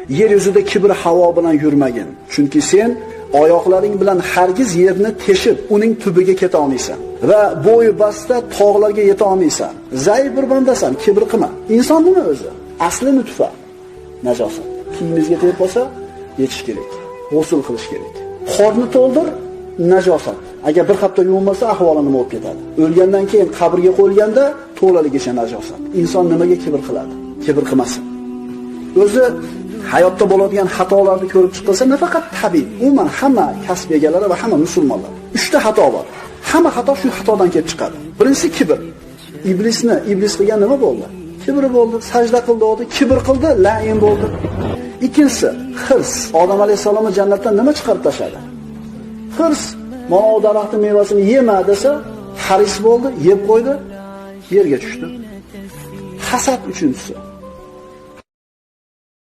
Yer yuzida kibr havo bilan yurmagin. Chunki sen oyoqlaring bilan hargiz yerni teshib, uning tubiga keta olmaysan va bo'yi basta tog'larga yeta olmaysan. Zaif bir bandasan, kibr qilma. Inson nima o'zi? Asli nutfa, najosat. Kiyimizga tegib qolsa, yechish kerak. G'usl qilish kerak. Qorni to'ldir, najosat. Agar bir hafta yuvinmasa, ahvoli nima bo'lib ketadi? O'lgandan keyin qabrga qo'yilganda to'laligicha najosat. Inson nimaga kibr qiladi? Kibr qilmasin. O'zi hayotda bo'ladigan xatolarni ko'rib chiqilsa, nafaqat tabib, umuman hamma kasb egalari va hamma musulmonlar. 3 ta xato bor. Hamma xato shu xatodan kelib chiqadi. Birinchisi kibr. Iblisni iblis qilgan nima bo'ldi? Kibr bo'ldi, sajda qildi, o'di, kibr qildi, la'in bo'ldi. Ikkinchisi hirs. Odam alayhissalomni jannatdan nima chiqarib tashladi? Hirs. Mana u daraxtning mevasini yema desa, haris bo'ldi, yeb qo'ydi, yerga tushdi. Hasad uchinchisi.